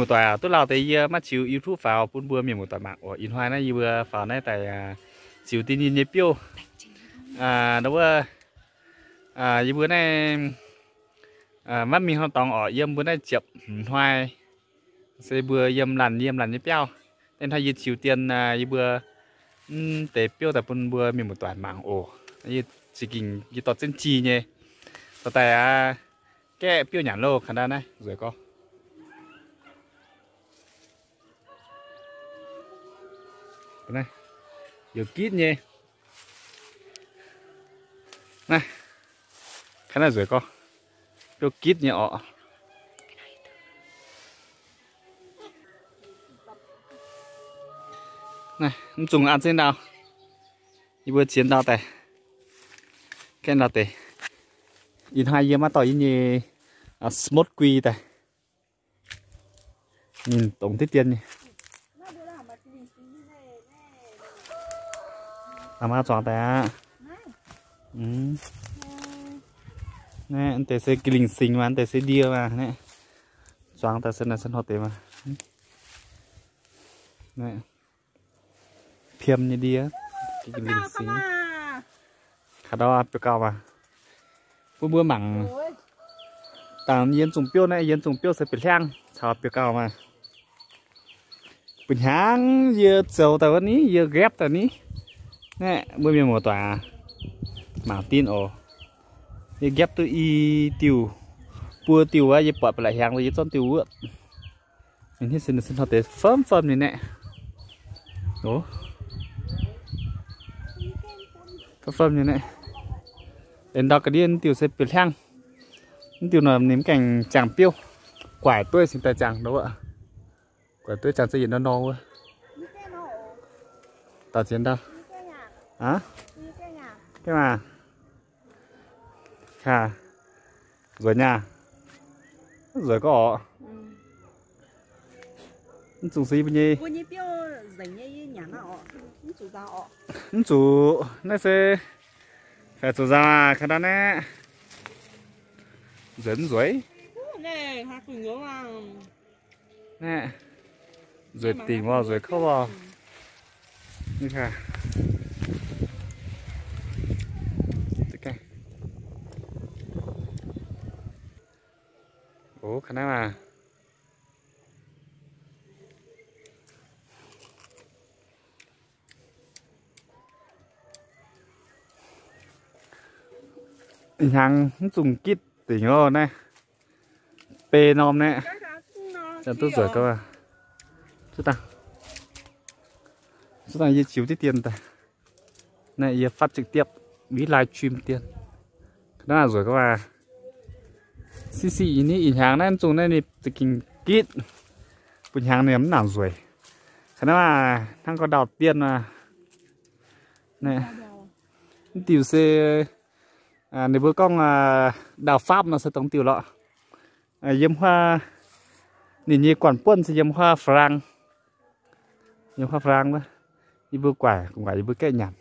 Doic duqv lauh deix yie maiv ziux YouTube faaux bun mbuo mienh muoz-doic mangc oc. Ih hnoi naaiv yie mbuo faaux naaiv daaih ziux deix ninh nyei biouv. Wuov, yie mbuo naaiv maiv mingh haaix dorngx oc, yiem mbuo naaiv ziepc hnoi se mbuo yiem laanh yiem laanh nyei biauv. Naaiv hnoi yie ziux dien yie mbuo mv deix biouv daaih bun mbuo mienh muoz-doic mangc oc. Yie za'gengh yie dorh jienv jih nyei. Dorh daaih aqv, gaeqv biouv nyanc loh. Ka'ndau naaiv nzueic gorx. Naaiv youc gitv nyei. Naaiv, ka'naaiv nzueic gorx, biouv gitv nyei orqc. Naaiv mv zungh an zengv ndau, yie mbuo ziex ndau daaih, gaeqv ndau deix. Ih hnoi yie maiv dorh yie nyei smoked gui daaih. Ninh dongz diqv dien nyei. Aa, maiv zuangx daaih aqv. Naaiv deix se ga'lingc singx maah, deix se ndie maah. Naaiv zuangx daaih se naaiv se hnoi deix maah. Piem nyei ndie, ga'lingc singx. Kaaix ndau biouv gauh maah. Bun mbuo mangc. Dangc yie zungh biouv naaiv, yie zungh biouv se bieqc hliangv caux biouv gauh maah. Buo hnyangx yie zoux daaih wuov ni, yie nqaepv daaih ni. Naaiv mbuo mienh muoz-doic mangc dinh oc. Yie nqaepv duqv i diuh, buo diuh wuov, yie buatc ba'laqc hiaangx yie zorqv diuh wuov. Ninh hnangv se ninh se hnoi deix fomv fomv nyei naeqv. Fomv fomv nyei naeqv. Aengx ndau ga'ndiev diuh se bieqc hliangv. Mv diuh nor ninh mv gaengh ziangh biouv. Guaic dueiv cingx daaih ziangh wuov. Guaic dueiv ziangh za'yietc nor nor wuov. Dauh ziex ndau. Aa? Gaengh maah. Kaa, nzueic nyei. Nzueic gorx oc. Mv zungh se yie mbuo nyei. Mv zuqc, naaiv se faix zuqc nzauh aqv, kaaix ndau naaiv. Nzueic mv nzueic? Naaiv nzueic dingc woc, nzueic kouv woc. Oc, kaaix naaiv maah. Ih hnyangx mv zungh gitv dingc oc naaiv. Beiv norm naaiv, duqv nzueic gauh. Zuov dangh yie ziux diqv dien daaih. Naaiv yie phát trực tiếp, live stream dien. Naaiv nzueic gauh maah. Siqv siqv ih hnyangx naaiv mv zungh naaiv ninh za'gengh gitv. Buo hnyangx ninh mv nangc nzueic. Kaaix naaiv maah, hnangv gorngv ndau dien maah. Mv diuh se ninh mbuo gorngv đào pháp nor se dongh diuh lorqc. Yiem huaav ninh nyei guanh buonv se yiem huaav Faa^lang. Yiem huaav Faa^lang wuov, yie mbuo guaic, guaic yie mbuo gaeqv nyanc.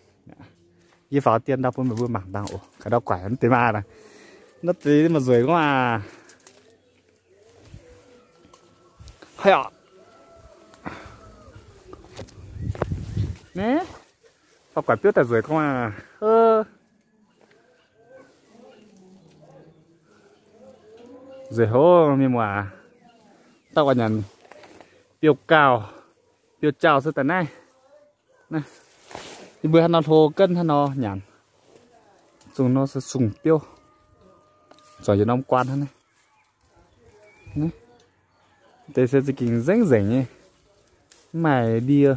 Yie faaux dien ndau bun meih mbuo mangc dangh oc. Kaaix ndau guaic mv deix maah. Naaiv deix maaih nzueic gorngv maah. Haic oc. Naaiv, faaux guaic biouv daaih nzueic gorngv maah. Nzueic hov mienh muoz, dauh oix nyanc biouv gauh, biouv jauh se daaih naaiv. Yie mbuo hnangv nor hlo ganh hnangv nor nyanc. Zungh nor se sung biouv, zuqc yietc norm guaan hnangv naaiv. Deix se za'gengh nzengc nzengc nyei, mv maaih ndie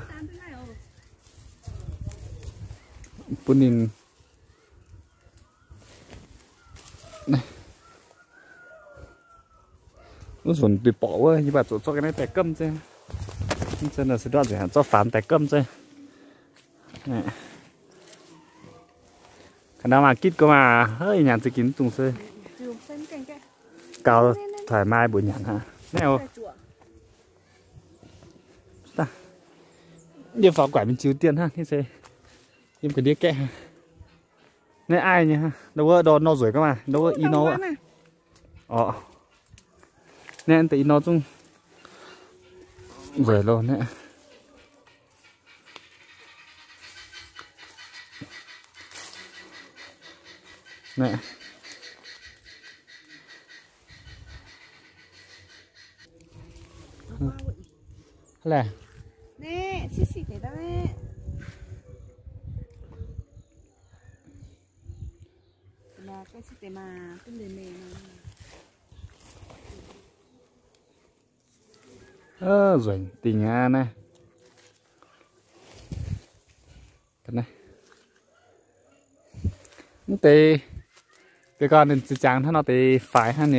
bun ninh. Wuov nzunc duih borqc wuov, yie mbuo zuqc zorqv ga'naaiv daaih gamh zeiv. Mv zeiz nor se ndortv nzengc, zorqv faanx daaih gamh zeiv. Kaaix ndau maah, gitv gorngv maah, ih hnyangx za'gengh mv dungx se gaux taaix maaih mbuoqc nyanc aqv. Naaiv oc. Yie faaux guaix mingh ziux dien hnangv, se yiem ga'ndiev gaeqv hnangv. Naaiv aiv nyei hnangv, ndau wuov ndau nor nzueic gorngv maah, ndau wuov i nor wuov. Orqc. Naaiv deix i nor zungv Nzueic loh naeqv. Naeqv. Laeh. Nzueic dingh aqv naaiv. Mv deix, deix gau ninh ziex jangx hnangv nor deix faix hnangv,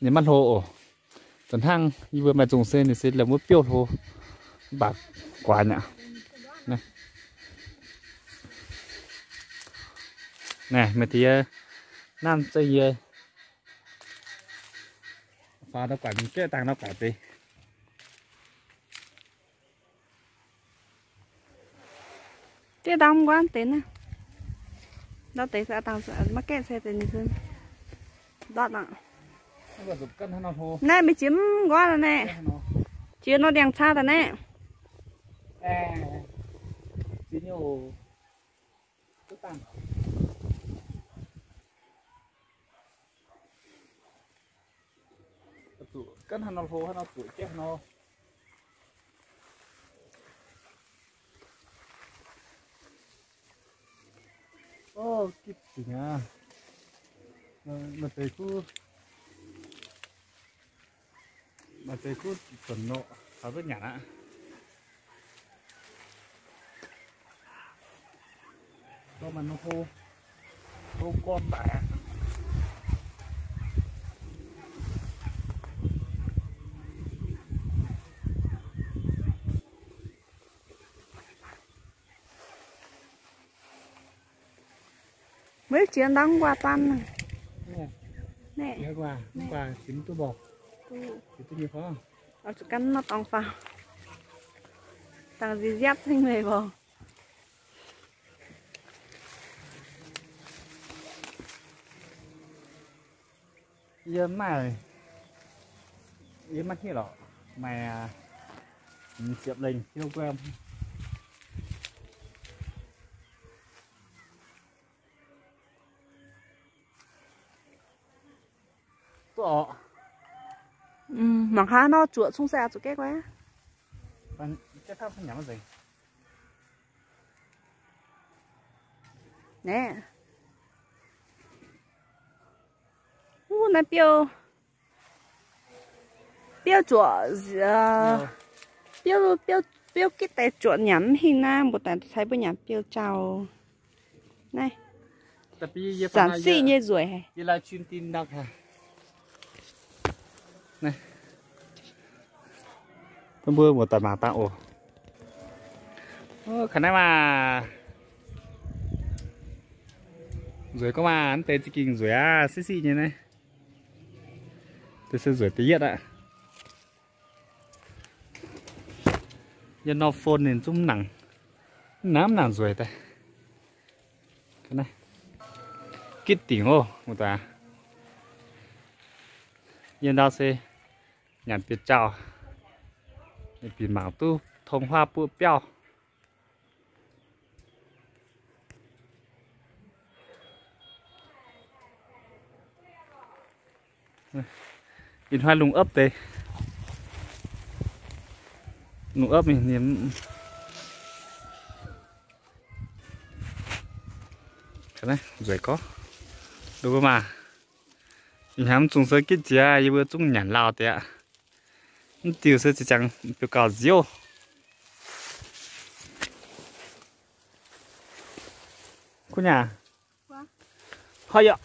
ninh maiv hlo oc. Zanc hnangv yie mbuo maaih nzungh se ninh se lomh wuov biouv hlo, mv baac guaax nyei aqv. Naaiv meih deix yie nanv zengv yie faaux ndau guaaic mingh gaeqv dangh ndau guaaic deix. Gaeqv dangh mv nquaatv deix naaiv. Ndau deix se dangh maiv gaeqv se deix ninh se ndortv aqv. Naaiv mingh jiex mv nquaatv naaiv. Jiex nor ndiangx caa daaih naaiv. Ganh hnangv nor hlo, hnangv nor zuqc jieqv nor. Ov, gitv dingc aqv. Maaih deix kuv, maaih deix kuv zuonc noqc, taux duqv nyanc aqv. Gorngv maaih nor hlo, hlo gorn daic aqv. Mbuo jiex ndau mv nquaah baan. Naeqv, mv nquaah jiex mv duqv mborqc. Jiex duqv nyei fai? Oix zuqc gan nor dorngx faaux. Dangh nziez nziapv zengv meih mborqc. Yie maaih, yie maiv hiuv lorqc. Maaih ziepc lengh kilogram. Duqv orqc. Mangc gaax nor zuoqc cong se zuqc gaeqv guai. Naaiv, wuov naaiv biouv, biouv zuoqc, biouv, biouv gitv deix zuoqc nyanc mv hingh naaiv, mbuo daaih ceix mbuo nyanc biouv jauv. Naaiv, zanc siqv nyei nzueic haic. Mbuo muoz-doic mangc dangh oc. Ka'naaiv maah, nzueic gorngv maah, mv deix za'gengh nzueic aqv, siqv siqv nyei naaiv. Deix se nzueic da'yietv aqv. Yie nor phone ninh zungv mv nangc, mv nangc, mv nangc nzueic daaih. Gitv dingc oc, muoz-doic. Yie ndau se nyanc biauv-jauv, bieqc mangc duqv tong huaav buoqv biauv. Ih hnoi lungh opv deix, lungh opv mingh, nzueic gorngv, nduov maah. Ih hnamv zungh se gitv jiex, yie mbuo zungv nyanc lauh deix aqv. Mv diuh se ziex jangx biauv-gauh nziouv. Kuv nyaah, hoi yaac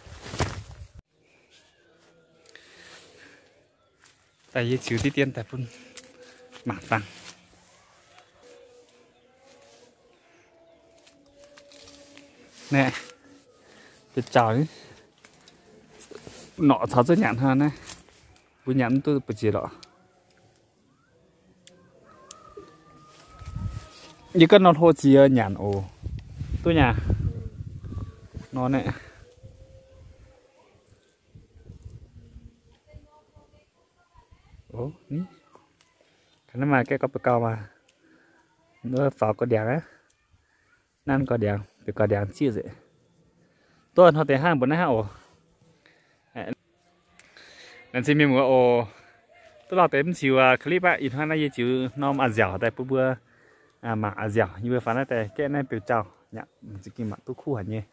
daaih yie ziux diqv dien daaih bun mangc dangh. Naaiv, biauv-jauv norqc caux zuov nyanc hnangv naaiv, mbuo nyanc mv duqv mbu'ziex lorqc. Yie ganh nor hlo ziex nyanc oc. Duqv nyaah nor naaiv. Naaiv maaih gaeqv gorqv ba'gauh maah. Wuov faaux gauh ndiangx aqv. Nanv gauh ndiangx, bieqc gauh ndiangx zieqv nzengc. Duqv hnoi deix hnangv mbuo naaiv hnangv oc. Laengz zingh mienh muoz oc. Duqv lauh deix mv ziux clip aqv. Ih hnoi naaiv yie ziux norm a'nziaauc daaih bun mbuo mangc a'nziaauc. Yie mbuo faaux naaiv daaih gaeqv naaiv biouv jauh, za'gengh mangc duqv kuv haic nyei.